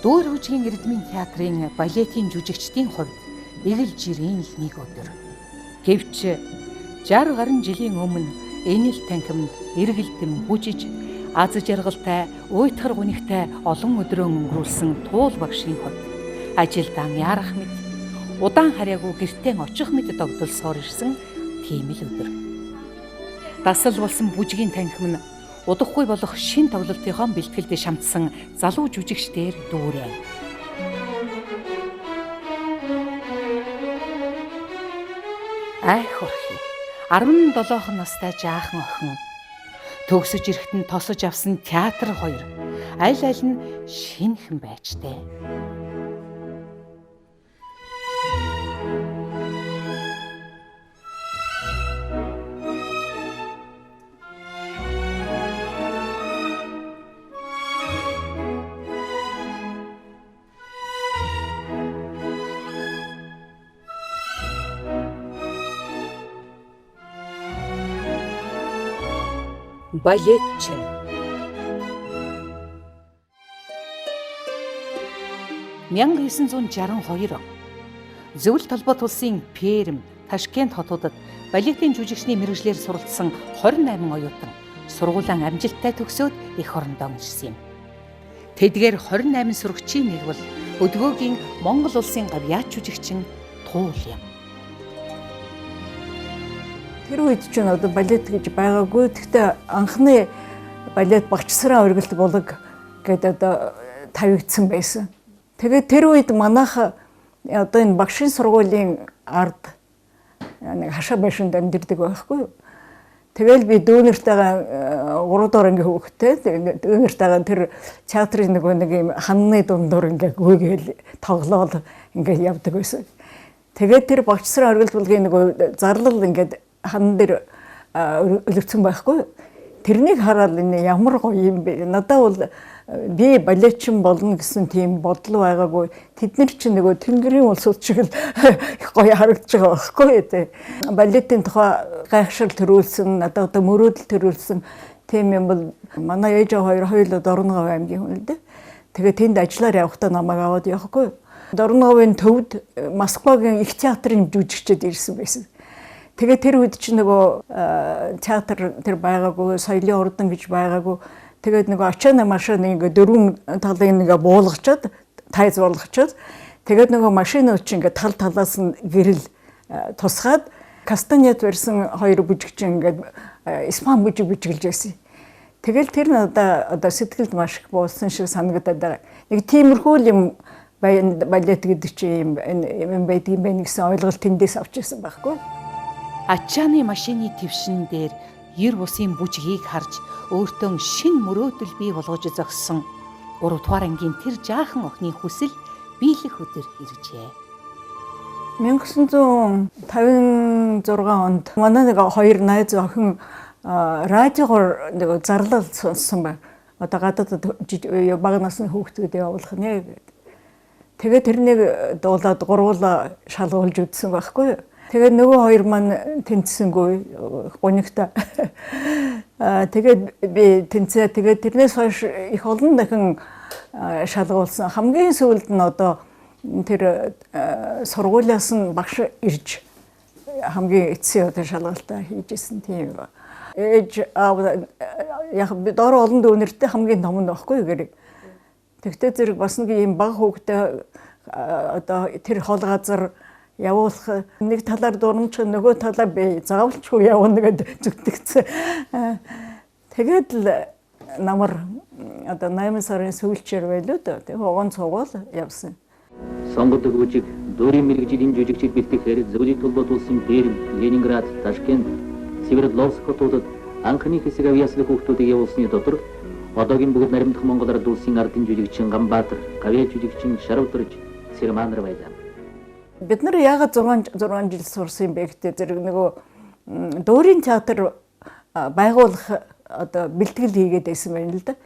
Дүүр хүчгийн Эрдмийн театрын балетийн жүжигчдийн хувьд эгэл жирийн л нэг өдөр. Гэвч 60 гаруй жилийн өмнө энэ л танхимд эргэлдэм бүжиж аз жаргалтай уйтгар гунигтай олон өдрөө өнгөрүүлсэн Туул багшийн хувьд ажилдаан яарах мэт удаан харьяагүй гэртээ очих мэт догдолсоор ирсэн тийм л өдөр. Дасал болсон бүжгийн танхим нь удахгүй болох шин тоглолтынхоо бэлтгэлд шамтсан залуу жүжигчдээр дүүрээ. Айх урхи 17 настай жаахан охин төгсөж ирэхэд нь тосож авсан театр хоёр аль аль нь шинэхэн байжтэй. Балетчин 1962 он Зөвлөлт холбоот улсын Пермь, Ташкент хотуудад балетийн жүжигчний мэргэжлээр суралцсан 28 оюутан сургуулаа амжилттай төгсөөд эх орондоо ирсэн юм. Тэдгээр 28 сурагчийн нэг бол өдгөөгийн Монгол улсын гавьяач жүжигчин Туул юм. Тэр үед чинь одоо балет гэж байгаагүй. Гэхдээ анхны балет Багчсараа оргилт булаг гэдэг одоо тавигдсан байсан. Тэгээд тэр үед манайх одоо энэ багшийн сургуулийн ард нэг хашаа байшинд амьдардаг байхгүй юу. Тэгэл би дүүнэртэйгээ 3 дугаар ангийн хүүхэдтэй. Дүүнэртэйгээ тэр театрын нөгөө нэг юм ханны дундуур ингээ гүйгээл тоглоол ингээ явдаг байсан. Тэгээд тэр Багчсараа оргилт булгийн нөгөө зарлал ингээд хан дээр өлөвцөн байхгүй. Тэрнийг хараад энэ ямар гоё юм бэ? Надад бол би балетчин болно гэсэн тийм бодол байгаагүй. Тэд нар чинь нөгөө тэнгэрийн улсууд шиг л их гоё харагдаж байгаа байхгүй тий. Балетийн тухай гайхшил төрүүлсэн, надад одоо мөрөөдөл төрүүлсэн тийм юм бол манай ээж хоёр хоёулаа Дорноговь аймгийн хүн л дээ. Тэгээ тэнд ажиллаар явахдаа намайг аваад явахгүй. Дорноговын төвд Москвагийн их театрын жүжигчид ирсэн байсан. Тэгээ тэр үед чинь нөгөө театр тэр байгаагүй, соёлын ордон гэж байгаагүй. Тэгээд нөгөө ачаана машин ингээ дөрвөн талын ингээ буулгачаад, тайз болгочоод тэгээд нөгөө машинууд чинь ингээ тал талаас нь гэрэл тусгаад кастаньят барьсан хоёр бүжигчин ингээ испан бүжиг бүжиглж байсан. Тэгэл тэр надаа одоо сэтгэлд маш их буусан шиг санагдаад байгаа. Нэг тиймэрхүү юм балет гэдэг чинь юм байдаг юм байна гэсэн ойлголт тэндээс авч ирсэн байхгүй. Ачааны машины твшин дээр ер бусын бүжгийг харж өөртөө шин мөрөөдөл бий болгож зогссон 3 дугаар ангийн тэр жаахан охины хүсэл биелэх өдөр иржээ. 1956 онд манай нэг хоёр найз охин радиогоор нэг зарлал сонссон байна. Одоо гадаадд бага насны хүүхдүүд явуулах нэ гэдэг. Тэгээд тэрнийг дуулаад гурвуулаа шалгуулж үзсэн байхгүй юу? Тэгээд нөгөө хоёр маань тэнцсэнгүй гунигтай. Тэгээд би тэнцээ. Тэгээд тэрнээс хойш их олон дахин шалгуулсан. Хамгийн сүүлд нь одоо тэр сургуулиас нь багш ирж хамгийн эцсийн одоо шалгалтаа хийж исэн тийм. Ээж аав яг би доор олон дүүнэртэй хамгийн том нь байхгүй гэрэг. Тэгтээ зэрэг бас нэг ийм бага хүүхдээ одоо тэр хол газар явуулах нэг талаар дурамч нөгөө талаар би заавалчгүй явна гэд зүтгэгдсэн. Тэгээд л намар одоо 8 сарын сүүлчээр байлуу дөө. Тэг вагон цугаал явсан. Сонгодог бүжиг дүүрийн мэргэжлийн жүжигчид бэлтгэхээр зөвлөлт холбоот улсын Пермь, Ленинград, Ташкент, Свердловск хотуудад анхны хэсэг авьяаслах хүүхдүүдийг явуулсны дотор одоогийн бүгд наримдах Монгол ард улсын ардын жүжигчин Ганбаатар, гавьяа жүжигчин Шарвдарж, Цэрмаанар байлаа. Бид нар яагаад 6 жил сурсан юм бэ гэдэг зэрэг нөгөө дүүрийн театр байгуулах одоо бэлтгэл хийгээд байсан байна л да.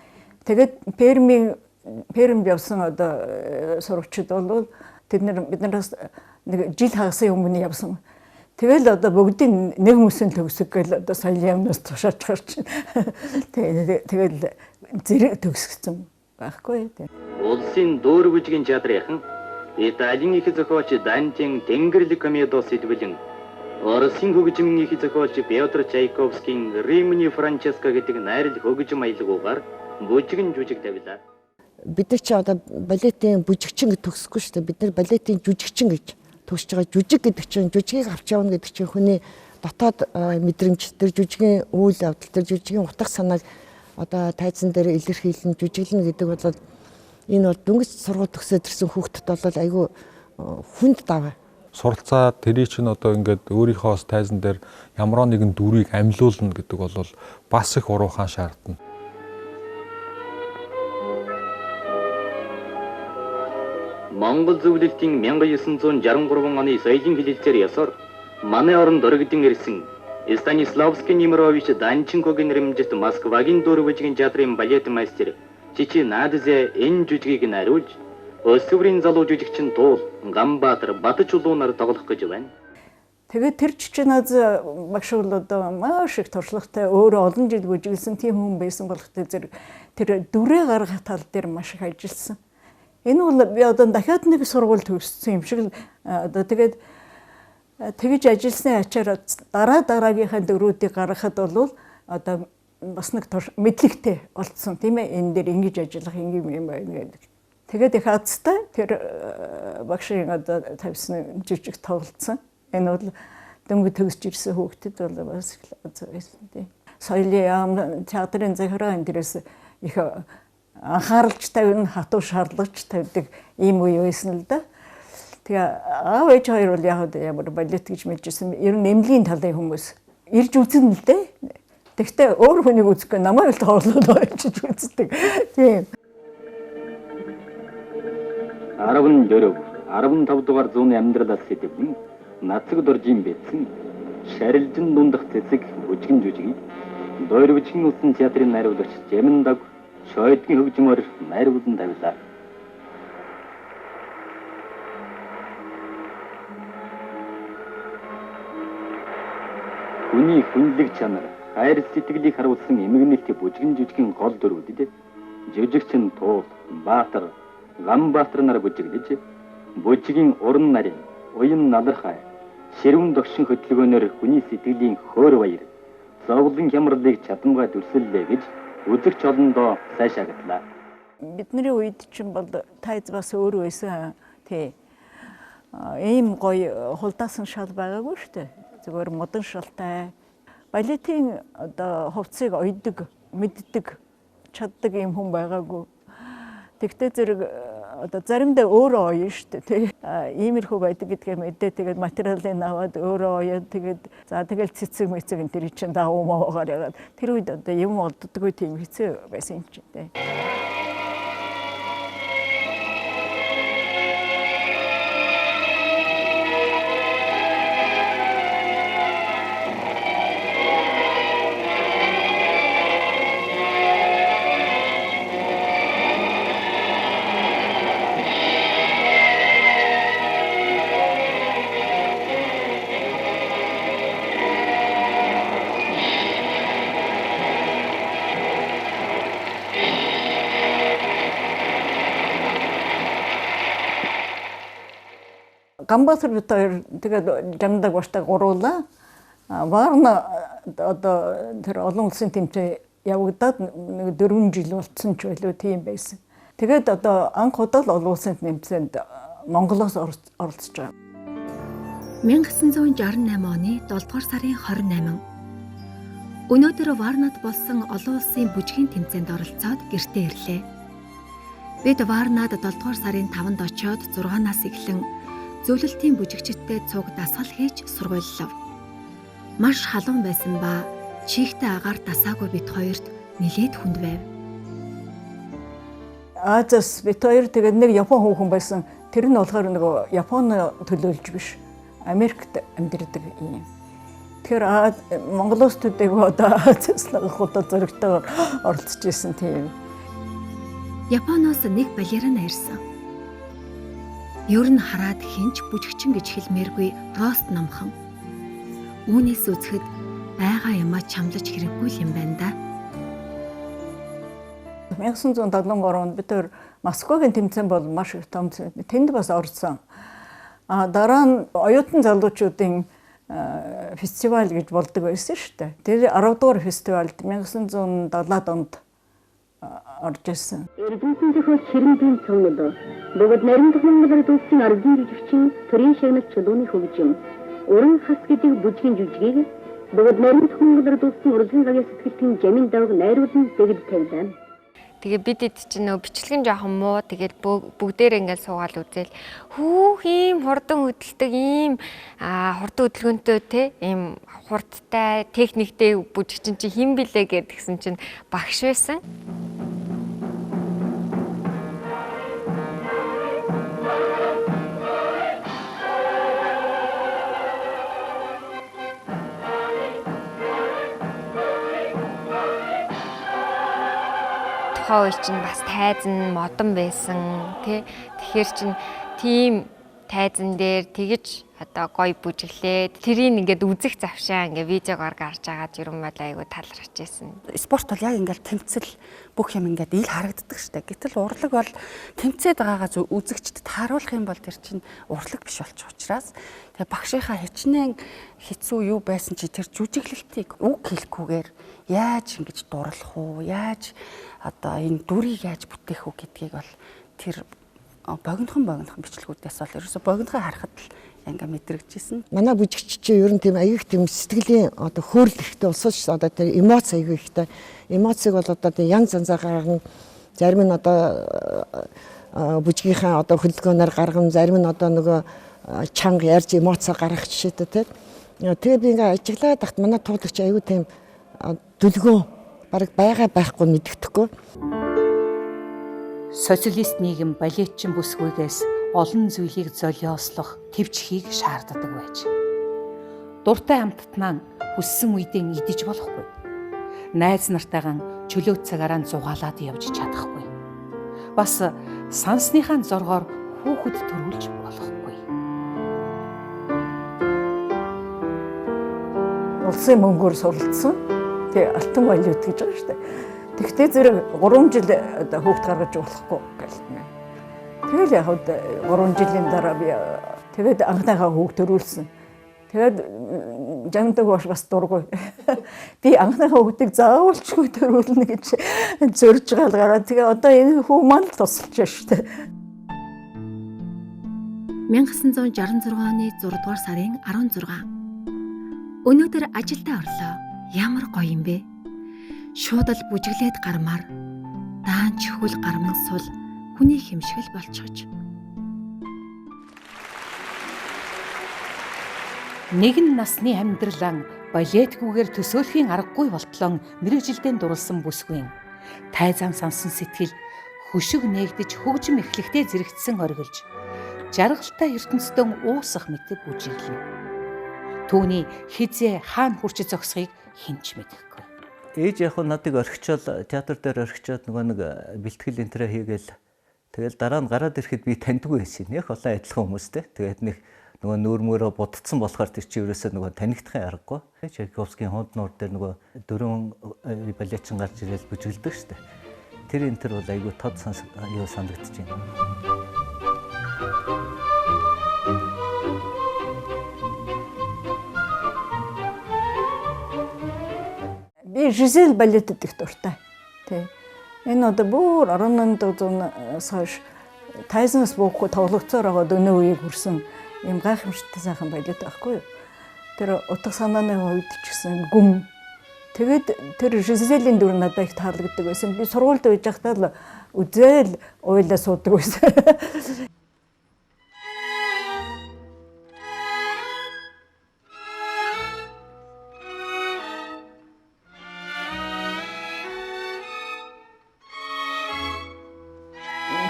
Тэгээд Пермьд явсан одоо сурагчид бол тэд нар биднээс нэг жил хагасын өмнө явсан. Тэгэл одоо бүгдийн нэг мөсөн төгсөг гэл одоо соёлын яамнаас тушаач гарч. Тэгэл зэрэг төгсгсөн. Байхгүй тийм. Улсын дөөр бүжгийн театрын Италийн их зохиолч Дантийн Тэнгэрлэг комедио сэдвлэн Оросын хөгжмийн их зохиолч Петр Чайковскийн Римний Франческо гэдэг найрал хөгжим аялгаугаар бүжгэн жүжиг тавилаа. Бид нар чи одоо балетын бүжигчин гэж төгсөхгүй шүү дээ. Бид нар балетын жүжигчин гэж төгсөж байгаа. Жүжиг гэдэг чинь жүжигийг авч явна гэдэг чинь хүний дотоод мэдрэмж, тэр жүжигийн үйл явдал, тэр жүжигийн утга санааг одоо тайзан дээр илэрхийлэн жүжиглэнэ гэдэг бол энэ бол дөнгөж сургууль төгсөөд ирсэн хүүхдэд бол айгүй хүнд даваа. Суралцаад тэрий чинь одоо ингээд өөрийнхөө тайзан дээр ямар нэгэн дүрийг амьлуулна гэдэг бол бас их уруу хаан шаардна. Монгол зөвлөлтийн 1963 оны соёлын хэлэлцээр ёсоор манай оронд орогдсон ирсэн Станиславский Немирович Данченкогийн нэрмжит Москвагийн дөрвөжгийн театрын балет мастер Чичи Надзе энэ жүжигийг найруулж өсвөрийн залуу жүжигчин Туул, Ганбаатар, Батчулуу нар тоглох гэж байна. Тэгээд тэр Чичиназ багш бол одоо маш их туршлагатай өөрөө олон жил бүжиглсэн тийм хүн байсан болох зэрэг тэр дүрээ гаргах тал дээр маш их ажилласан. Энэ бол би одоо дахиад нэг сургууль төгссөн юм шиг л одоо тэгээд тэгж ажилласны ачаар дараа дараагийнхаа дөрүүдийг гаргахад бол одоо бас нэг мэдлэгтэй болцсон тийм ээ, энэ дээр ингэж ажиллах ингэ юм байна гэдэг. Тэгээд их азтай тэр багшийн одоо тавьсан жижиг тоглолцсон. Энэ бол дөнгөж төгсөж ирсэн хүүхдэд бол бас их аз байсан тийм. Соёлын яам, театрын захираа энэ дээрээс их анхааралч тавина, хатуу шаардлагач тавьдаг ийм үе байсан л да. Тэгээ аав ээж хоёр бол яг ямар балет гэж мэдчихсэн. Ер нь нэмлэгийн талын хүмүүс ирж үзэн л дээ. Тэгвэл өөр хүнийг үзэхгүй намайг л тоглоод очиж үздэг. Тийм. 14, 15 дугаар зууны амьдралаас сэдэвлэн нацаг доржийн бэлсэн шарилжин дундах цэцэг бүжгэн жүжигийг Дойрвжгийн улсын театрын найруулагч Жаминдаг шойдгийн хөгжмөөр найруулан тавилаа. Хүний хүнлэг чанар, хайр сэтгэлийг харуулсан эмгэнэлт бүжгэн жүжигийн гол дүрүүдэд жүжигчин Туул, Баатар, Ганбаатар нар бүжиглэж бүжгийн уран нарийн, уян налархай, ширүүн догшин хөдөлгөөнөөр хүний сэтгэлийн хөөр баяр, зовлон хямралыг чадамгай дүрсэллээ гэж үзэгч олондоо сайшаагадлаа. Бидний үед чинь бол тайз бас өөр байсан. Тий. Ийм гоё хулдаасан шал байгаагүй шүү дээ. Зүгээр модон шалтай. Балетын одоо хувцсыг ойдог, мэддэг, чаддаг юм хүн байгаагүй. Тэгтээ зэрэг одоо заримдаа өөрөө оёно шүү дээ, тий. Иймэрхүү байдаг гэдгээ мэдээ тэгээд материалыг аваад өөрөө оёод тэгээд за тэгэл цэцэг мэцэг энэ төр чинь давуу муугаар ягаад тэр үед одоо юм олддоггүй тийм хэцүү байсан юм чинь, тий. Ганбаатар бид хоёр тэгээд Жамдаг багштай гуруулаа. Варна одоо тэр олон улсын тэмцээн явагдаад нэг 4 жил болцсон ч байлуу тийм байсан. Тэгээд одоо анх удаа л олон улсын тэмцээнд Монголоос оролцож байгаа. 1968 оны 7 дугаар сарын 28. Өнөөдөр Варнад болсон олон улсын бүжгийн тэмцээнд оролцоод гэртээ ирлээ. Бид Варнад 7 дугаар сарын 5-нд очиод 6-наас эхлэн зөвлөлтийн бүжигчидтэй цуг дасгал хийж сургуйллав. Маш халуун байсан ба чийгтэй агаар дасаагүй бит хоёрт нилээд хүнд байв. Азаас бит хоёр тэгээд нэг Япон хүүхэн байсан. Тэр нь болохоор нөгөө Японы төлөөлж биш, Америкт амьдардаг юм. Тэгэхээр Монголоос төдийгүй одоо Азаас л худаа зөрөгтэйгээр оролцож исэн тийм. Японоос нэг балерина ирсэн. Ер нь хараад хинч бүжигчин гэж хэлмээргүй рост номхон. Үүнээс үзэхэд байгаа юмаа чамлаж хэрэггүй юм байна да. 1973 онд бид тэр Москвагийн тэмцээн бол маш их том. Тэнд бас орсон. А дараа нь оюутан залуучуудын фестивал гэж болдог байсан шүү дээ. Тэр 10 дугаар фестивальд 1970-ад онд орж ирсэн. Эрдэмтэн зохиолч Ширэнбийн цомнол бөгөөд Наримдах Монгол ард улсын ардын жүжигчин төрийн шагнал чулууны хөгжим Уран хас гэдэг бүжгийн жүжигийг бөгөөд Наримдах Монгол ард улсын урлагийн гавьяа сэтгэлтийн жамин давг найруулан дэгд тавилаа. Тэгээ бид эд чинь нөө бичлэг нь жоохон муу, тэгээд бүгдээр ингээл суугаал үзэл хүүх ийм хурдан хөдөлдөг, ийм хурдан хөдөлгөөнтэй те, ийм хурдтай техниктэй бүжигчин чи хэн блэ гэдгсэн чинь багш байсан. Тухайн үе чинь бас тайзан модон байсан тий. Тэгэхээр чин тийм тайзан дээр тэгэж одоо гоё бүжиглээд тэрийг ингээд үзэх завшаа ингээд видеогоор гарч агаад ер нь бол айгүй талархаж байсан. Спорт бол яг ингээд тэмцэл бүх юм ингээд ил харагддаг штэ. Гэтэл урлаг бол тэмцээд байгаагаа үзэгчдэд тааруулах юм бол тэр чинь урлаг биш болчих учраас тэгээ багшийнхаа хичнээн хэцүү юу байсан чи тэр жүжиглэлтийг үг хэлэхгүйгээр яаж ингэж дурлах уу, яаж одоо энэ дүрийг яаж бүтээх үү гэдгийг бол тэр богинохон бичлэгүүдээс бол ерөөсө богинохон харахад л ингээ мэдрэгдэжсэн. Манай бүжигч чи ер нь тийм аяг тийм сэтгэлийн одоо хөөрөл ихтэй улсууч одоо тэр эмоц аяг ихтэй. Эмоцийг бол одоо тийм янз янзаар гаргана. Зарим нь одоо бүжгийнхаа одоо хөдөлгөөнөөр гаргана, зарим нь одоо нөгөө чанга ярьж эмоцоо гаргах жишээтэй тийм. Тэгээ би ингээ ажиглаад тахт манай туулагч аягүй тийм дүлгөө бараг байгаа байхгүй мэддэхгүй. Социалист нийгэм балетчин бүсгүйгээс олон зүйлийг золиослох, төвчхийг шаарддаг байж. Дуртай амттнаа хүссэн үедээ идэж болохгүй. Найз нартайгаан чөлөө цагаараа зугаалаад явж чадахгүй. Бас сансныхаа зоргоор хүүхэд төрүүлж болохгүй. Улсын мөнгөөр суралцсан. Тэгээ алтан валют гэж байгаа шүү дээ. Тэгтээ зэрэг 3 жил одоо хүүхд гаргаж болохгүй гэлтнэ. Тэгэл яг 3 жилийн дараа би тэгээд анхныхаа хүүхд төрүүлсэн. Тэгээд жамдаг бас дургүй. Би анхныхаа хүүхдийг заавалчгүй төрүүлнэ гэж зөрж галгараа. Тэгээ одоо энэ хүү маань тусалж шүү дээ. 1966 оны 6 дугаар сарын 16. Өнөөдөр ажилдаа орлоо. Ямар гоё юм бэ? Шууд л бүжиглээд гармаар даанч хөл гарман сул хүний хэмшгэл болчихож. Нэгэн насны амьдралаа балетгүйгээр төсөөлхийн аргагүй болтлон мэргэжилдэн дурлсан бүсгүй. Тайзан сансан сэтгэл хөшиг нээгдэж хөгжим эхлэхдээ зэрэгцсэн оргилж жаргалтай ертөнцийн уусах мэт бүжиглэнэ. Түүний хизээ хаана хүрч зогсохыг хэн ч мэдэхгүй. Ээж яг надыг орхичоод театр дээр орхичоод нөгөө нэг бэлтгэл энтрээ хийгээл тэгэл дараа нь гараад ирэхэд би таньдгүй байсан. Яг олон адилхан хүмүүстэй. Тэгээд нэг нөгөө нүүрмөрөө будцсан болохоор тэр чинь ерөөсөө нөгөө танигдахын аргагүй. Чайковскийн хунт нуур дээр нөгөө дөрвөн балетчин гарч ирэл бүжиглдэг шүү дээ. Тэр энэ төр бол айгүй тод юу санагдаж байна. Би Жизель балетэд их дуртай. Тэ. Энэ одоо бүр 18 зуунаас хойш тайзнаас буухгүй тоглогцоор байгаа өнөө үеийг хүрсэн юм гайхамшигтай сайхан балет байхгүй юу? Тэр утга санааны хувьд ч гэсэн гүн. Тэгээд тэр Жизелийн дүр надад их таалагддаг байсан. Би сургуульд байж байхдаа л үзээл уйлаа суудаг байсан.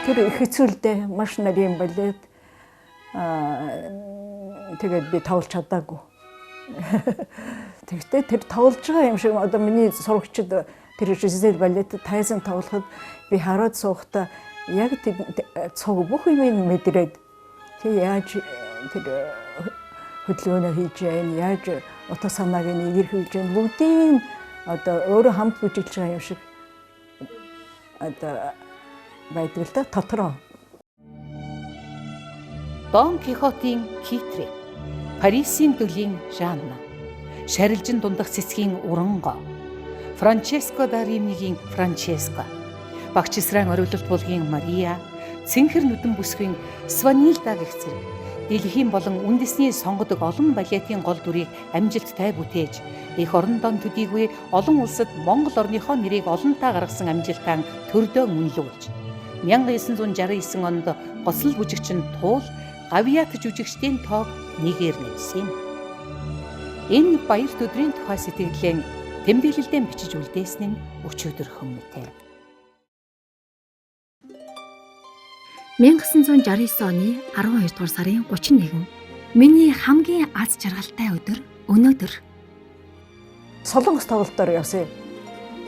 Тэр их хэцүүлдэ маш нарийн балет. Тэгээд би тоглож чадаагүй. Тэгтээ тэр тоглож байгаа юм шиг одоо миний сурагчид тэр Жизель балет тайзан тоглоход би хараад суухдаа яг тэр цуг бүх юм мэдрээд тэг яаж тэр хөдөлгөөнөө хийж яана, яаж утга санааг нь илэрхийлж яана бүгдийг одоо өөрөө хамт бүжиглж байгаа юм шиг одоо байдаг л да дотроо. Дон Кихотын Китри, Парисын дүлийн Жанна, Шарилжин дундах цэцгийн Уранго, Франческо да Римнигийн Франческо, Багчисран оргилолт булгийн Мария, Цэнхэр нүдэн бүсгүйн Сванилда гэх зэрэг дэлхийн болон үндэсний сонгодог олон балетын гол дүрийг амжилттай бүтээж, эх орондоо төдийгүй олон улсад Монгол орныхоо нэрийг олонтаа гаргасан амжилтаа төрдөө үнэлүүлж 1969 онд гоцлол бүжигчин Туул гавьяат жүжигчдийн тоог нэгээр нэмсэн юм. Энэ баярт өдрийн тухай сэтгэлдээ тэмдэглэлдээ бичиж үлдээсэн нь өчигдөрхөн мэдээ. 1969 оны 12 дугаар сарын 31. Миний хамгийн аз жаргалтай өдөр өнөөдөр. Солонгос тоглолтоор явсан юм.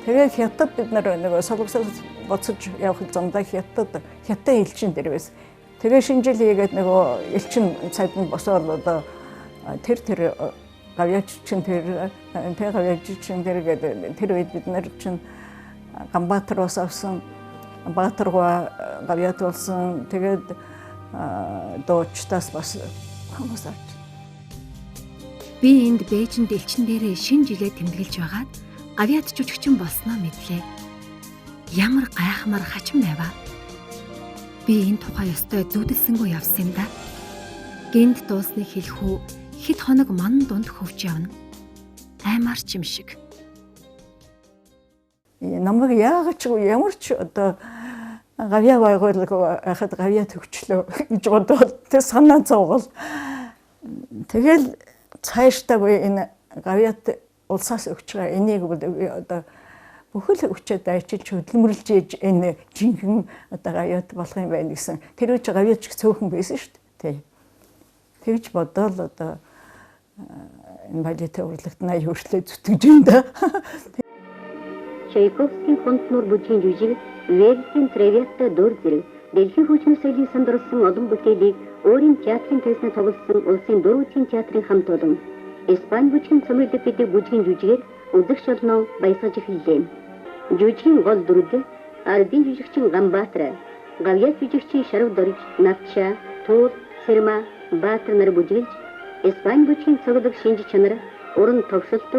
Тэгээд Хятад бид нар нөгөө Солонгосоос буцаж явах замдаа Хятад Хятадын элчин дээр байсан. Тэгээ шинэ жил хийгээд нөгөө элчин цайд нь босоод одоо тэр гавьяач чин тэр тэ гавьяач чин тэр гэдэг тэр үед бид нар чин Ганбаатар бас авсан, Баатаргаа гавьяат болсон. Тэгээд дуучдаас бас хүмүүс авч. Би энд Бээжинд элчин дээрээ шинэ жилээ тэмдэглэж байгаад гавьяат жүжигчин болсноо мэдлээ. Ямар гайхмар хачин байваа. Би энэ тухай ёстой зүудэлсэнгүй явсан юм да. Гинт дуусныг хэлэх үү, хэд хоног ман дунд хөвж явна. Аймаар ч юм шиг. Намайг яагаад ч ямар ч одоо гавьяа байгуулаг байхад гавьяа төгчлөө гэж бодоод тэр санаа зовгол. Тэгэл цаашдаа энэ гавьяат улсаас өгч байгаа энийг одоо бүхэл хүчээд ажиллаж хөдөлмөрлж ээж энэ жинхэнэ одоо гавьяат болох юм байна гэсэн. Тэр үеч гавьяат ч цөөхөн байсан шүү дээ. Тэгж бодоол одоо энэ балетын урлагт 80 хүртлээ зүтгэж юм да. Чайковскийн Хонтнуур бүжгийн жүжиг, Вердийн Травиата дүр зэрэг дэлхийн хөгжмийн соёлыг сандарласан олон бүтээлийг өөрийн театрын тайзнаа тоглосон улсын дөрвийн театрын хамт олон Испани бүжгийн цомриглог гэдэг бүжгийн жүжигээр үзэгч олноо баясгаж эхэллээ. Жүжигийн гол дүрд ардын жүжигчин Ганбаатар, гавьяат жүжигчин Шарв Дорж, Навча, Туул, Сэрма, Баатар нар бүжиглж, Испани бүжгийн цоглог шинж чанар, уран товшолт,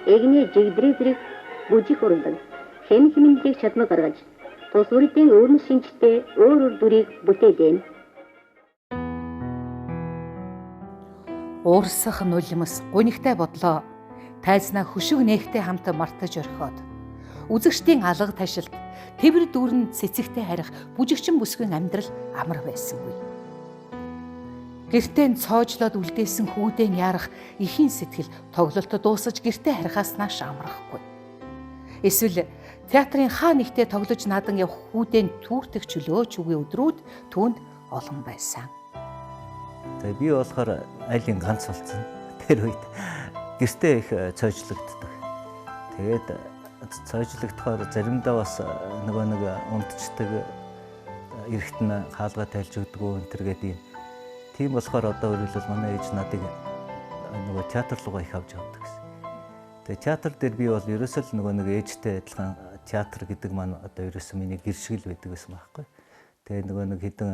эгнээ жигдрээ зэрэг бүжих урлаг, хэм хэмнэлийг чадмаг гаргаж, тус үрдийн өөрмөс шинжтэй өөр өөр дүрийг бүтээлээ. Уурсах нулимс гунигтай бодлоо тайзнаа хөшөг нээхтэй хамт мартаж орхиод үзэгчдийн алга ташилт тэвэр дүүрэн цэцэгтэй харих бүжигчин бүсгүйн амьдрал амар байсангүй. Гэртээ цоожлоод үлдээсэн хүүдэн яарах ихийн сэтгэл тоглолт дуусаж гэртээ харихаас нааш амрахгүй. Эсвэл театрын хаа нэгтээ тоглож наадан явах хүүдэн түүртэх чөлөө чүгийн өдрүүд түүнд олон байсан. Тэгээ би болохоор айлын ганц болсон. Тэр үед гэртээ их цоожлогддог. Тэгээд цоожлогдохоор заримдаа бас нөгөө нэг унтчдаг, эрэхт нь хаалга тайлж өгдөггүй энэ төр гэдэг юм. Тийм болохоор одоо өөрөлдөл манай ээж надыг нөгөө театр руугаа их авч явдаг гэсэн. Тэгээ театр дээр би бол ерөөсөө л нөгөө нэг ээжтэй адилхан театр гэдэг маань одоо ерөөсөө миний гэршгэл байдаг гэсэн байхгүй. Тэгээ нөгөө нэг хэдэн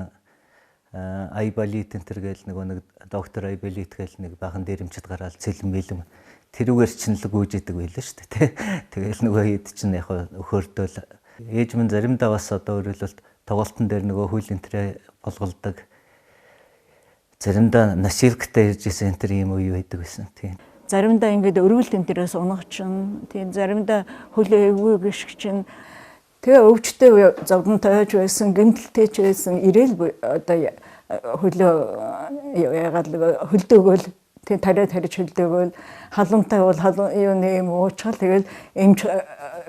Айбалит энэ төр гээл нөгөө нэг доктор Айбалит гээл нэг бахан дээрэмчд гараал цэлэн мэлэм тэрүүгээр чинь л гүйж идэг байлаа шүү дээ. Тэгэл нөгөө хэд чинь яг өхөрдөөл ээж минь заримдаа бас одоо өөрөлдөлт тоглолтын дээр нөгөө хөл энтрээ болголдог. Заримдаа насилктай ирж исэн энэ төр юм үе байдаг байсан. Тийм. Заримдаа ингээд өргөлт энэ төрөөс унах чинь, тийм заримдаа хөлөө эвгүй гიშг чинь. Тэгээ өвчтэй зовдонтой ч байсан, гэмтэлтэй ч байсан, ирээл одоо хөлөө яагаад хөлдөөгөөл тийм тариа тариж хөлдөөгөөл халуунтай бол халуун юу нэм уучгаал тэгэл эмч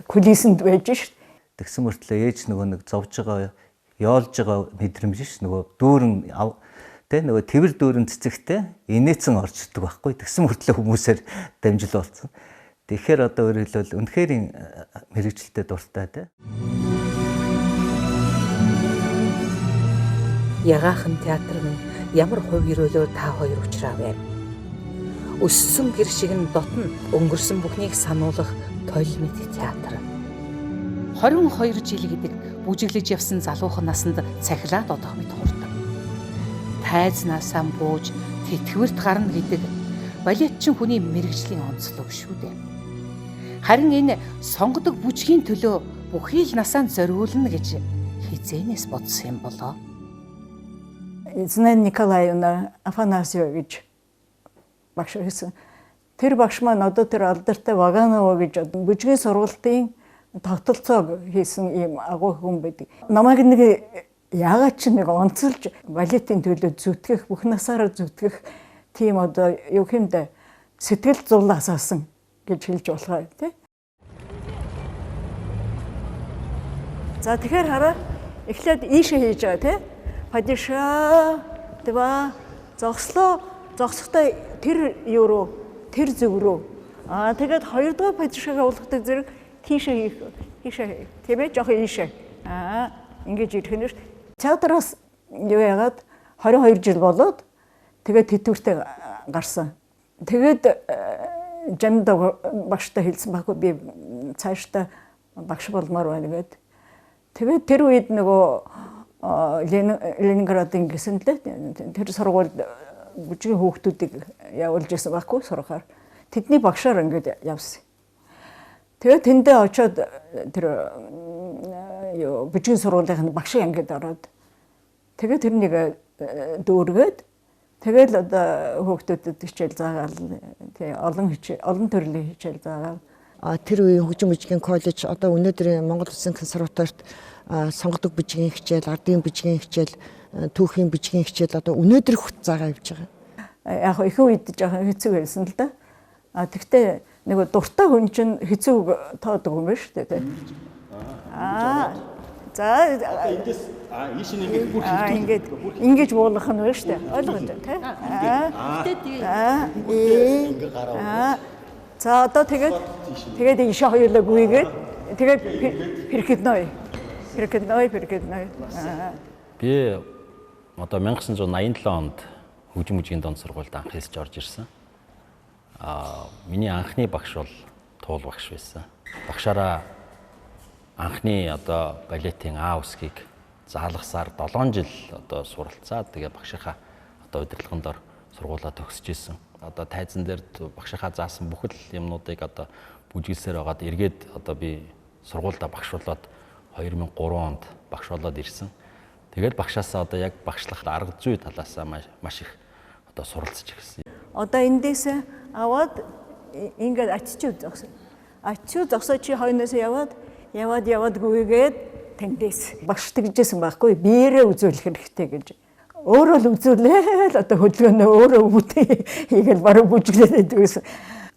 кулисэнд байж ш. Тэгсэн мөртлөө ээж нөгөө нэг зовж байгаа, ёолж байгаа мэдрэмж ш нөгөө дүүрэн тэ нөгөө тэвэр дүүрэн цэцэгтэй инээцэн орж ирдэг байхгүй. Тэгсэн мөртлөө хүмүүсээр дамжил болсон. Тэгэхээр одоо өөрөөр хэлбэл үнэхээр мэрэгчлэлтэй дуртай тэ. Ягаахан театр нь ямар хувь ерөөлөөр та хоёр учраавэ. Өссөн гэр шиг нь дотн өнгөрсөн бүхнийг сануулах толь мэт театр. 22 жил гэдэг Бүжиглэж явсан залуухан насанд цахилаад одох мэт хурдан. Тайзнаасаа бууж тэтгэврт гарна гэдэг балет чинь хүний мэргэжлийн онцлог шүү дээ. Харин энэ сонгодог бүжгийн төлөө бүхий л насаа зориулна гэж хизээнээс бодсон юм болоо. Зинэн Николаевна Афанасьева гэж багш байсан. Тэр багш маань одоо тэр алдартай Ваганова гэж бүжгийн сургалтын тогтолцоог хийсэн ийм агуу хүн байдаг. Намайг нэг яагаад ч нэг онцолж балетын төлөө зүтгэх, бүх насаараа зүтгэх тийм одоо юу хэмдэ сэтгэл зул асаасан гэж хэлж болох тий. За тэгэхээр хараа эхлээд ийшээ хийж байгаа тий. Падиша два зогслоо, зогсохдоо тэр юу руу, тэр зүг рүү. Аа тэгээд хоёрдугаар падишагаа уулгадаг зэрэг тийшээ хийх, тийшээ хийх. Тийм ээ, жоохон ийшээ. Аа ингэж ирэх нь шүү. Театраас юу яагаад 22 жил болоод тэгээд тэтгэвртэй гарсан. Тэгээд жамд багштай хэлсэн байхгүй би цаашдаа багш болмоор байна гэд. Тэгээд тэр үед нөгөө Ленинградын гэсэн лээ тэр сургуульд бүжгийн хүүхдүүдийг явуулж исэн байхгүй сурахаар. Тэдний багшаар ингээд явсан. Тэгээд тэндээ очиод тэр юу бүжгийн сургуулийн багшийн ангид ороод тэгээд тэрнийг дүүргээд тэгэл одоо хүүхдүүдэд хичээл заагаал тий олон хичээл олон төрлийн хичээл заагаал. Тэр үеийн хөгжим бүжгийн коллеж одоо өнөөдрийн Монгол Улсын консерваторид сонгодог бүжгийн хичээл, ардын бүжгийн хичээл, түүхийн бүжгийн хичээл одоо өнөөдөр хүрт заагаа явж байгаа. Яг их үед жоохон хэцүү байсан л да. А тэгтээ нөгөө дуртай хүн чинь хэцүү тоодог юм байна шүү дээ тий. Аа за эндээс ийш нь ингээд бүр ингээд ингэж буулгах нь байна шүү дээ. Ойлгож байна тий. Аа ингээд гараа. За одоо тэгээд тэгээд ийшээ хоёулаа гүйгээд тэгээд перекидной. Перекидной, перекидной. Би одоо 1987 онд хөгжим бүжгийн дунд сургуульд анх хэлж орж ирсэн. Миний анхны багш бол Туул багш байсан. Багшаараа анхны одоо балетын А үсгийг заалгасаар 7 жил одоо суралцаад тэгээ багшийнхаа одоо удирдлагын дор сургуулаа төгсөж исэн. Одоо тайзан дээр багшийнхаа заасан бүхэл юмнуудыг одоо бүжиглсээр байгаад эргээд одоо би сургуульдаа багш болоод 2003 онд багш болоод ирсэн. Тэгээд багшаасаа одоо яг багшлах арга зүй талаасаа маш их одоо суралцж ирсэн. Одоо эндээс аваад ингээд аччуу зогсоо. Аччуу зогсоо чи хойноос яваад яваад яваад гүйгээд тэндээс багш тэгжсэн байхгүй биеэрээ үзүүлэх хэрэгтэй гэж. Өөрөө л үзүүлээл одоо хөдөлгөөнөө өөрөө бүтээ хийгээл бараг бүжиглээд байдаг гэсэн.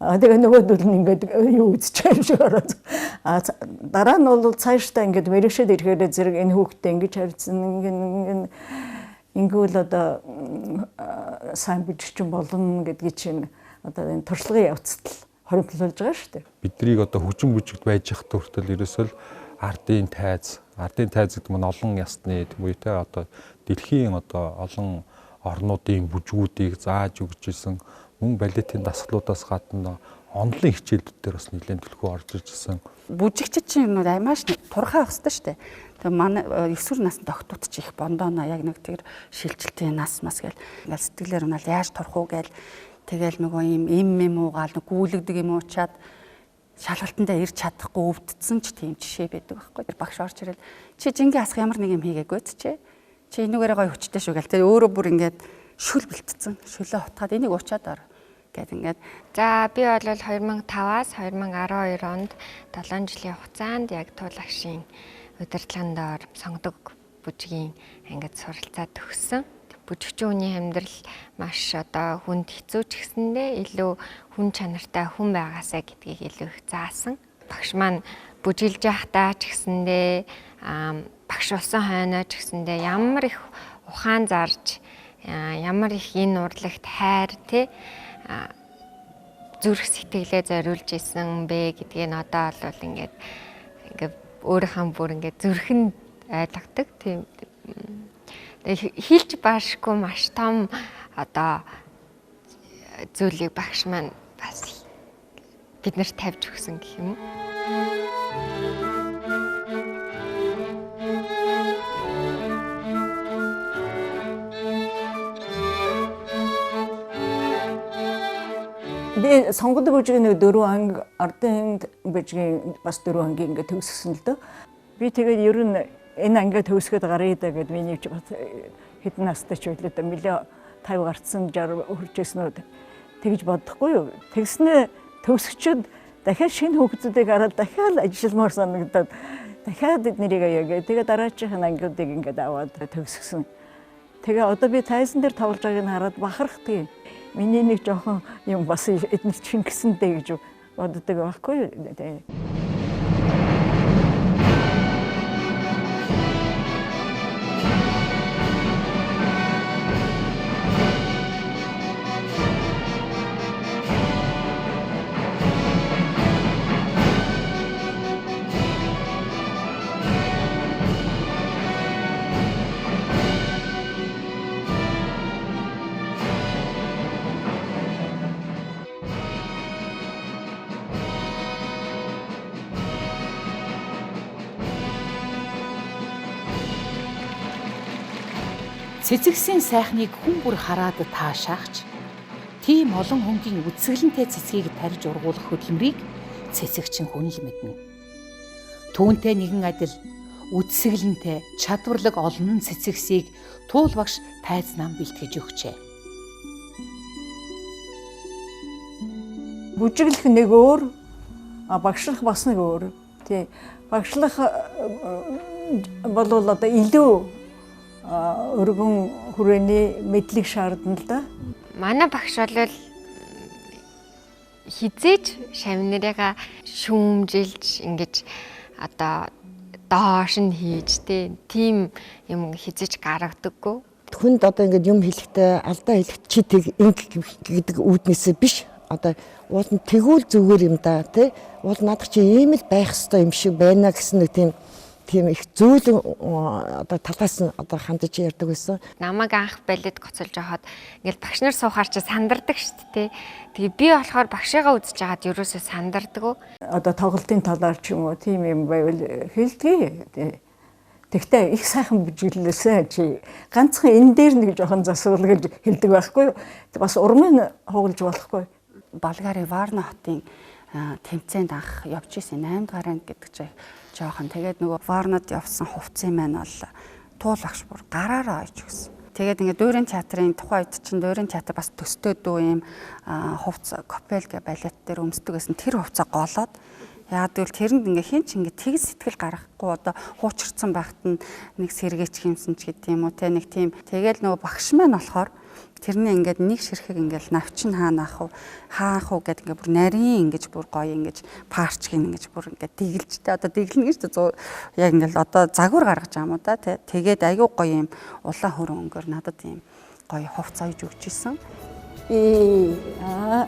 А тэгээ нөгөөдөл нь ингээд юу үзэж байгаа юм шиг ороод. А дараа нь бол цаашдаа ингээд мэрэгшээд ирэхээр зэрэг энэ хүүхдтэй ингэж харьцсан ингээд ингэвэл одоо сайн бүжигчин болно гэдгийг чинь одоо энэ туршлагын явцад л хоримтлуулж байгаа шүү дээ. Биднийг одоо хөгжим бүжигд байж явах хүртэл ерөөсөө л ардын тайз, ардын тайз гэдэг нь олон ясны тийм үү те одоо дэлхийн одоо олон орнуудын бүжгүүдийг зааж өгч исэн мөн балетын дасгалуудаас гадна онлын хичээлүүд дээр бас нэлээд төлхөө орж ирж исэн. Бүжигчид чинь юм аймааш турхаа авах хэрэгтэй шүү дээ. Тэгээ манай 9 насны тогтууд чи их бондооно яг нэг тэр шилжилтийн нас мас гэл ингээл сэтгэлээр унаал яаж турах уу гээл тэгэл нөгөө юм им уугаал нэг гүйлэгдэг юм уучаад шалгалтандаа ирж чадахгүй өвдсөн ч тийм жишээ байдаг байхгүй. Тэр багш орж ирэл чи жингээ асах ямар нэг юм хийгээгүй ч чи энүүгээрээ гоё хүчтэй шүү гэл тэр өөрөө бүр ингээд шүл бэлтцэн шүлээ утгаад энийг уучаад ор гэд ингээд. За би бол 2005-аас 2012 онд 7 жилийн хугацаанд яг Туул агшийн удирдлагын доор сонгодог бүжгийн ангид суралцаад төгссөн. Бүжигчин хүний амьдрал маш одоо хүнд хэцүү ч гэсэндээ илүү хүн чанартай хүн байгаасай гэдгийг илүү их заасан. Багш маань бүжиглж байхдаа ч гэсэндээ багш болсон хойноо ч гэсэндээ ямар их ухаан зарж ямар их энэ урлагт хайр те зүрх сэтгэлээ зориулж исэн бэ гэдгийг нь одоо бол ингээд ингээд өөрийнхөө бүр ингээд зүрхэн ойлгодог тийм хэлж баашгүй маш том одоо зүйлийг багш маань бас бид нарт тавьж өгсөн гэх юм уу. Би сонгодог бүжгийн нэг 4 анги, ардын бүжгийн бас 4 анги ингээд төгсгсөн л дөө. Би тэгээд ер нь энэ ангиа төгсгöd гаръя даа гэд миний ч бас хэдэн настай ч байлаа да нэлээ 50 гарцсан 60 хүрчээсэн үү тэгж бодохгүй юу. Тэгснээ төгсгчөд дахиад шинэ хүүхдүүдийг хараад дахиад ажилламаар санагдаад дахиад эднэрийг аяа. Тэгээ дараачих ангиудыг ингээд аваад төгсгсөн. Тэгээ одоо би тайзан дээр тоглож байгааг нь хараад бахархдаг. Миний нэг жоохон юм бас эднэр чингсэн дээ гэж боддог байхгүй юу. Цэцэгсийн сайхныг хүн бүр хараад таашаагч тийм олон хүнгийн үзэсгэлэнтэй цэцгийг тарьж ургуулах хөдөлмөрийг цэцэгчин хүн л мэднэ. Түүнтэй нэгэн адил үзэсгэлэнтэй чадварлаг олон цэцэгсийг Туул багш тайз нам бэлтгэж өгчээ. Бүжиглэх нэг өөр, багшлах бас нэг өөр. Тий. Багшлах болвол одоо илүү өргөн хүрээний мэдлэг шаардна л да. Манай багш бол хизээж шавнарыгаа шүүмжилж ингэж одоо доош нь хийж тийм юм хизээж гаргадаггүй. Хүнд одоо ингэж юм хэлэхдээ алдаа хэлэхдээ чи тэг инг гэдэг үүднээсээ биш. Одоо уул нь тэгвэл зүгээр юм да тий. Уул наадах чи ийм л байх ёстой юм шиг байна гэсэн нэг тийм их зөөлөн одоо талаас нь одоо хандаж ярьдаг байсан. Намайг анх балет гоцолж байхад ингээл багш нар суухаар чи сандардаг шүү дээ. Тэгээ би болохоор багшигаа үзэж байгаад ерөөсөө сандардаггүй. Одоо тоглолтын талаар ч юм уу тийм юм байвал хэлдэг. Тэгтээ их сайхан бүжиглээсэн чи ганцхан энэ дээр нэг жоохон засвал гэж хэлдэг байхгүй юу? Бас урмын хугалж болохгүй. Болгарын Варна хотын тэмцээнд анх явж исэн 8 дугаар анги гэдэг чинь жоохон. Тэгээд нөгөө Варнад явсан хувцсын маань бол Туул багш бүр гараараа ойж өгсөн. Тэгээд ингээд Дуурийн театрын тухайн үед чинь Дуурийн театр бас төстэй дүү юм хувц копел гэ балет дээр өмсдөг гэсэн тэр хувцаа голоод яагаад гэвэл тэрэнд ингээ хин ч ингээ тэг сэтгэл гаргахгүй одоо хуучирсан байхад нь нэг сэргээч хэмсэн ч гэдэг юм уу те нэг тийм. Тэгэл нөгөө багш маань болохоор тэрний ингээд нэг ширхэг ингээд навчин хаана ах уу хаах уу гэд ингээд бүр нарийн ингэж бүр гоё ингэж парчгийн ингэж бүр ингээд дэглэж тэ одоо дэглэнэ гэж яг ингээд одоо загвар гаргаж байгаа юм уу да тэ. Тэгээд айгүй гоё юм улаан хөрөн өнгөөр надад ийм гоё хувц ойж өгч исэн. И а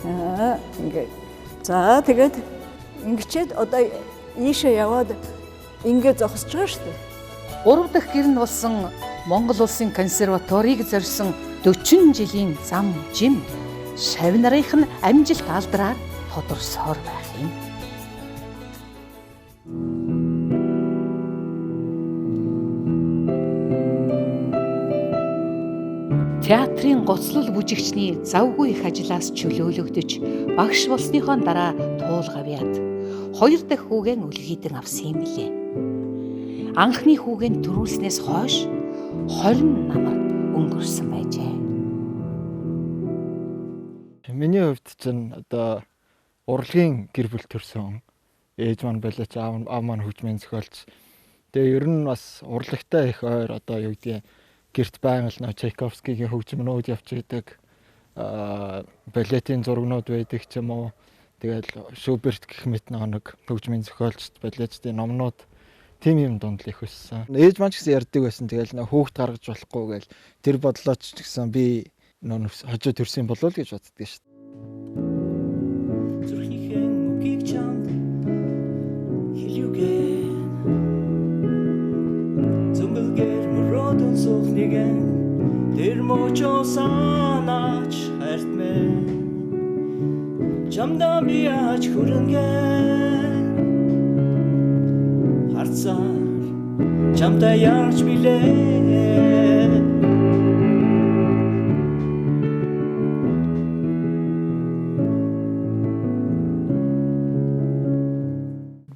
а ингээд за тэгээд ингэчээд одоо ийшээ яваад ингээд зогсож байгаа шүү дээ. 3 дахь гэр нь болсон Монгол Улсын консерваторийг зорьсон 40 жилийн зам жим шавь нарын нь амжилт алдраар тодорсоор байх юм. Театрын гоцлол бүжигчний завгүй их ажлаас чөлөөлөгдөж багш болсныхоо дараа Туул гавьяад 2 дахь хүүгэн үлгийдэн авсан юм билээ. Анхны хүүгэн төрүүлснээс хойш 20 намар өнгөрсөн байжээ. Миний хувьд чинь одоо урлагийн гэр бүл төрсөн. Ээж маань балиач, аав маань хөгжмийн зохиолч. Тэгээ ер нь бас урлагтай их ойр одоо юу гэдгийг гэрт байнга л нөө Чайковскигийн хөгжмнүүд явж идэг. Балетийн зургнууд байдаг ч юм уу. Тэгэл Шуберт гэх мэт нэг хөгжмийн зохиолчд, балетчдын номнууд тийм юм дунд л их өссөн. Ээж маань ч гэсэн ярьдаг байсан. Тэгэл нөө хүүхд гаргаж болохгүй гэл тэр бодлоо ч гэсэн би нөө хожоо төрсөн болов л гэж боддгоо шүү дээ. Зүрхнийхэн үгийг чамд хэлүүгээ. Зөнгөлгэр мөрөөдөн суух нэгэн тэр мөчөө санаач хайртмэ. Чамдаа би ач хүрэнгээ. Харцаар чамтай ярьж билээ.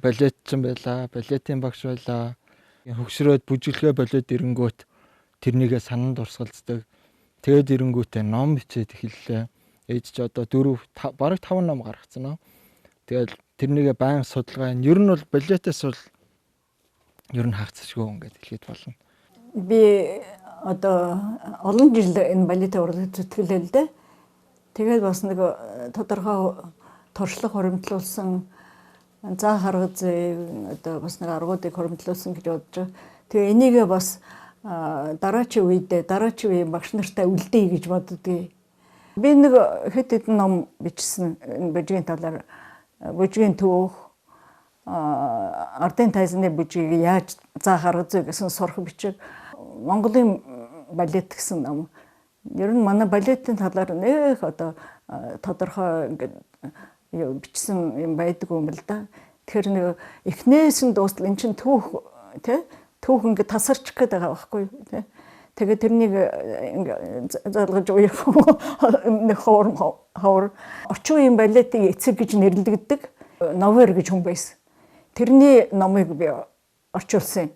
Балетчин байлаа, балетын багш байлаа. Хөгшрөөд бүжиглэгээ болоод ирэнгүүт тэрнийгээ санан дурсгалцдаг. Тэгээд ирэнгүүтээ ном бичээд эхэллээ. Ээж чи одоо 4 бараг 5 ном гаргацсан аа. Тэгэл тэрнийгээ баян судалгаа. Ер нь бол балетээс бол ер нь хагацшгүй ингээд хэлээд болно. Би одоо олон жил энэ балетын урлаг зүтгэлээ л дээ. Тэгээд бас нэг тодорхой туршлага хуримтлуулсан заа харга зүй одоо бас нэг аргуудыг хуримтлуулсан гэж бодож байгаа. Тэгээ энийгээ бас дараачийн үедээ дараачийн үеийн багш нартай үлдээе гэж боддгийг. Би нэг хэд хэдэн ном бичсэн энэ бүжгийн талаар, бүжгийн түүх, ардын тайзны бүжгийг яаж заах арга зүй гэсэн сурах бичиг, Монголын балет гэсэн ном. Ер нь манай балетын талаар нэх одоо тодорхой ингээд бичсэн юм байдаг юм л да. Тэгэхээр нэг эхнээс нь дуустал эн чинь түүх тий түүх ингээд тасарчих гээд байгаа байхгүй юу тий. Тэгээд тэрнийг ингээд залгаж уяа нэг ховор орчин үеийн балетын эцэг гэж нэрлэгддэг Новер гэж хүн байсан. Тэрний номыг би орчуулсан.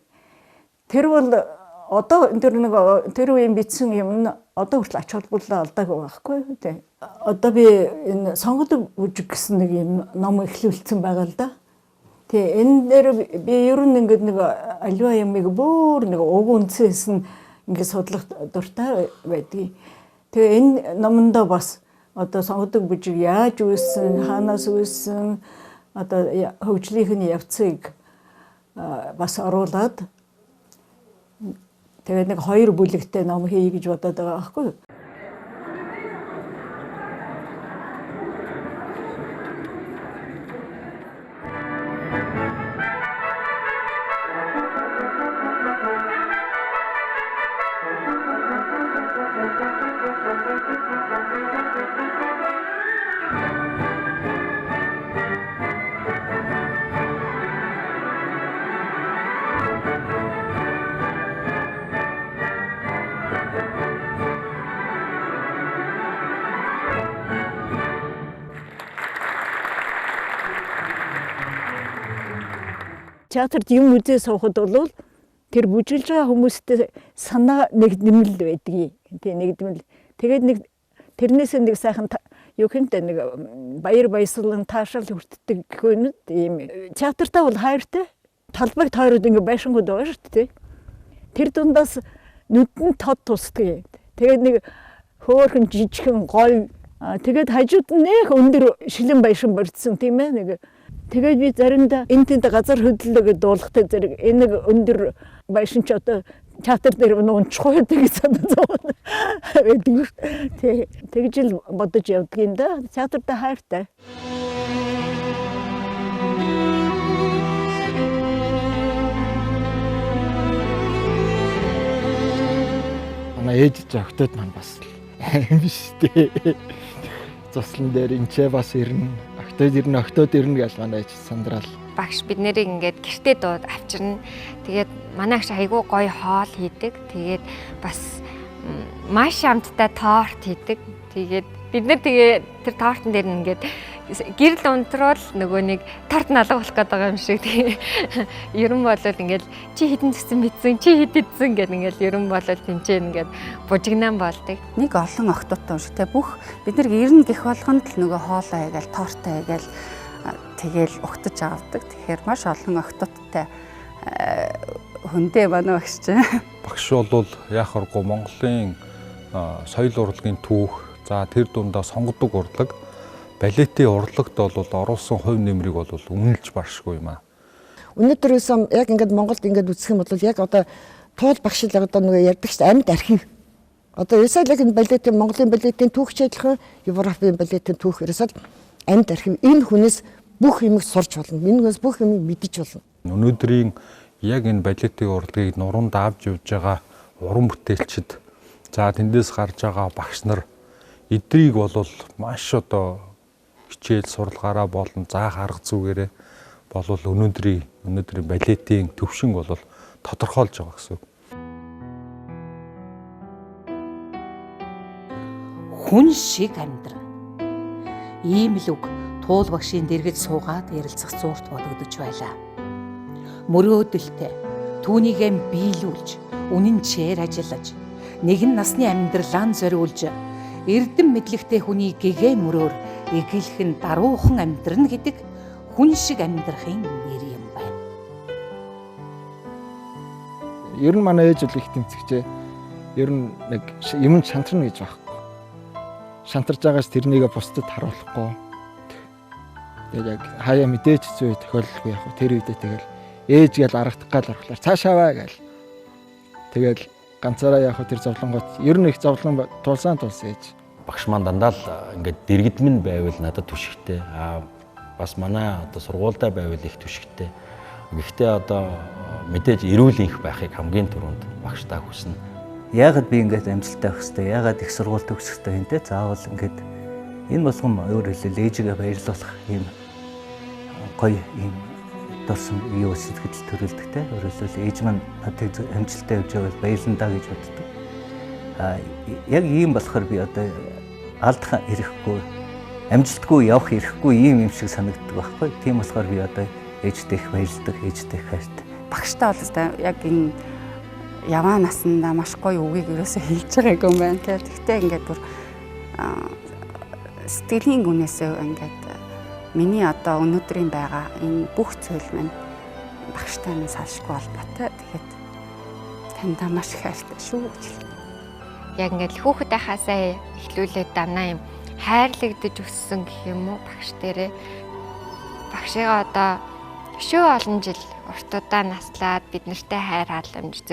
Тэр бол одоо тэр нэг тэр үеийн бичсэн юм нь одоо хүртэл ач холбогдол алдаагүй байхгүй юу тий. Одоо би энэ сонгодог бүжиг гэсэн нэг юм ном эхлүүлсэн байгаа л да. Тий, энэ дээр би ер нь ингээд нэг аливаа юмыг бүр нэг уг үндсээс нь ингээд судлах дуртай байдгийг. Тэгээ энэ номондоо бас одоо сонгодог бүжиг яаж үүссэн, хаанаас үүссэн, одоо хөгжлийнх нь явцыг бас оруулаад тэгээд нэг 2 бүлэгтэй ном хийе гэж бодоод байгаа байхгүй юу? Театрт юм үзээ суухад бол тэр бүжиглж байгаа хүмүүстэй санаа нэгдмэл байдгийг. Тий, нэгдмэл. Тэгээд нэг тэрнээсээ нэг сайхан юу хэнтэй нэг баяр баясгалан таашаал хүртдэг гэх юм ийм. Театртаа бол хайртай. Талбайг тойроод ингээ байшингууд байгаа шүү дээ. Тэр дундаас нүдэнд тод тусдаг. Тэгээд нэг хөөрхөн жижигхэн гоё. Тэгээд хажууд нь нэх өндөр шилэн байшин барьдсан тийм ээ нэг. Тэгээд би заримдаа энэ тэнд газар хөдлөлөө гэдээ дуулахтай зэрэг энэ нэг өндөр байшин ч одоо театр дээр унчихгүй гэдэг санаа зовно байдаг. Тий, тэгж л бодож явдаг юм да. Театртаа хайртай. Манай ээж зөгтөд маань бас юм биш үү. Цуслан дээр энчээ бас ирнэ. Октод ирнэ, октод ирнэ гэж манай ээж сандраал. Багш бид нэрийг ингээд гэртээ дууд авчирна. Тэгээд манай агш айгүй гоё хоол хийдэг. Тэгээд бас маш амттай торт хийдэг. Тэгээд бид нэр тэгээ тэр тортон дээр ингээд гэрэл унтруул нөгөө нэг торт нь алга болох гээд байгаа юм шиг. Тэгээ ер нь бол ингээд чи хідэн зүсэн мэдсэн, чи хэд идсэн гэд ингээд ер нь бол тэнцээ ингээд бужигнаан болдог. Нэг олон октодтой юм шиг те бүх бид нар ирнэ гэх болгонд л нөгөө хоолоо хийгээл, тортоо хийгээл тэгэл угтаж авдаг. Тэгэхээр маш олон октодтой хүндээ манай багш чинь. Багш бол яах аргагүй Монголын соёл урлагийн түүх, за тэр дундаа сонгодог урлаг, балетын урлагт бол оруулсан хувь нэмрийг бол үнэлж баршгүй юм аа. Өнөөдөр юусан яг ингээд Монголд ингээд үзэх юм бол яг одоо туул багш л одоо нөгөө ярьдаг шүү дээ амьд архив. Одоо ерөөсөө л яг энэ балетын Монголын балетын түүх ч адилхан, Европын балетын түүх ерөөсөө л амьд архив. Энэ хүнээс бүх юмыг сурч болно. Энэ хүнээс бүх юмыг мэдэж болно. Өнөөдрийн яг энэ балетын урлагийг нуруунд авч явж байгаа уран бүтээлчид, за тэндээс гарч байгаа багш нар эдрийг бол маш одоо хичээл сурлагаараа болон заах арга зүгээрээ болвол өнөөдрийн балетын төвшинг бол тодорхойлж байгаа гэсэн үг. Хүн шиг амьдрал. Ийм л үг Туул багшийн дэргэд суугаад ярилцах зуурт бодогдож байлаа. Мөрөөдөлтэй түүнийгээ биелүүлж, үнэн чээр ажиллаж, нэгэн насны амьдралаа зориулж, эрдэм мэдлэгтэй хүний гэгээ мөрөөр эгэлхэн даруухан амьдрна гэдэг хүн шиг амьдрахын нэр юм байна. Ер нь манай ээж бол их тэмцэгчээ. Ер нь нэг юм шантарна гэж байхгүй. Шантарж байгаас тэрнийгээ бусдад харуулахгүй. Тэгээд яг хаяа мэдээж зүй тохиолдолгүй яг тэр үедээ тэгэл ээж гээл аргадах гал орхлоор цаашаа бай гээл. Тэгэл ганцаараа яг тэр зовлонгот ер нь их зовлон тулсан тулсан ээж. Багш маань дандаа л ингээд дэргэдмэн байвал надад түшигтэй. Аа бас манай одоо сургуультай байвал их түшигтэй. Гэхдээ одоо мэдээж эрүүл энх байхыг хамгийн түрүүнд багштаа хүснэ. Яагаад би ингээд амжилттай байх хэвтэй? Яагаад их сургууль төгсөх хэвтэй юм те? Заавал ингээд энэ болгон өөр хэлбэл ээжигээ баярлуулах юм гоё юм дурсан юу сэтгэл төрөлдөг те. Өөрөөр хэлбэл ээж маань надад амжилттай явж байвал баярлана гэж боддог. А яг ийм болохоор би одоо алдах ирэхгүй, амжилтгүй явах ирэхгүй ийм юм шиг санагддаг байхгүй. Тийм болохоор би одоо ээжтэй их баярлдаг, ээжтэй их хайртай. Багштай бол өстой яг энэ яваа насандаа маш гоё үгийг ерөөсөө хэлж байгаагүй юм байна. Тэгэхдээ ингээд бүр сэтгэлийн гүнээсээ ингээд миний одоо өнөөдрийн байгаа энэ бүх зүйл маань багштай минь салшгүй холбоотой. Тэгээд таньдаа маш их хайртай шүү гэж хэлнэ. Яг ингээд хүүхэд байхаасаа эхлүүлээд дандаа юм хайрлагдаж өссөн гэх юм уу багш дээрээ. Багшигаа одоо өшөө олон жил уртудаа наслаад бид нартай хайр халамж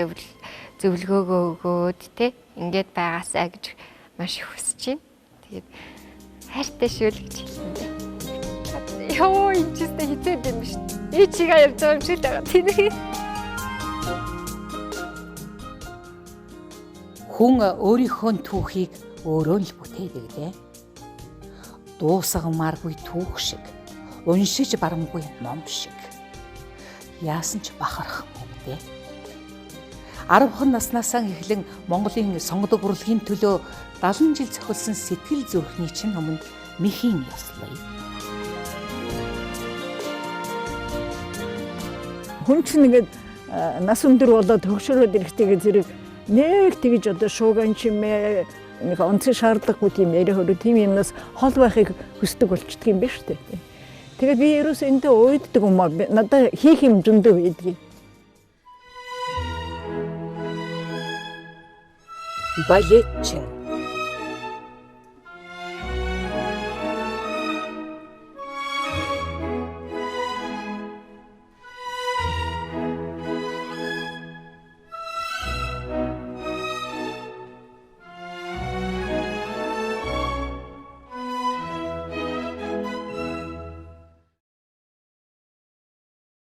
зөвлөгөөгөө өгөөд тэ ингээд байгаасаа гэж маш их хүсэж байна. Тэгээд хайртай шүү л гэж хэлнэ. Йоо, энэ ч өстэй хизээд юм биш. Ээжигээ ярьж байгаа юм шиг л байгаа тийм. Хүн өөрийнхөө түүхийг өөрөө л бүтээдэг дээ. Дуусгамааргүй түүх шиг, уншиж барамгүй ном шиг. Яасан ч бахарх юм дээ. 10 наснаасаа эхлэн Монголын сонгодог урлагийн төлөө 70 жил зохилсон сэтгэл зүрхний чинь өмнө мэхийн ёслоё. Хүн чинь ингээд нас өндөр болоод хөгшөрөөд ирэхтэйгээ зэрэг нэг тэгж одоо шууган чимээ нэг онцгой шаардлагагүй тийм яриа хөрөө тийм юмнаас хол байхыг хүсдэг болчдөг юм байна шүү дээ. Тэгээд би ерөөсөө энэтэй уйддаг юм аа. Надад хийх юм зөндөө байдгийг. Балет чинь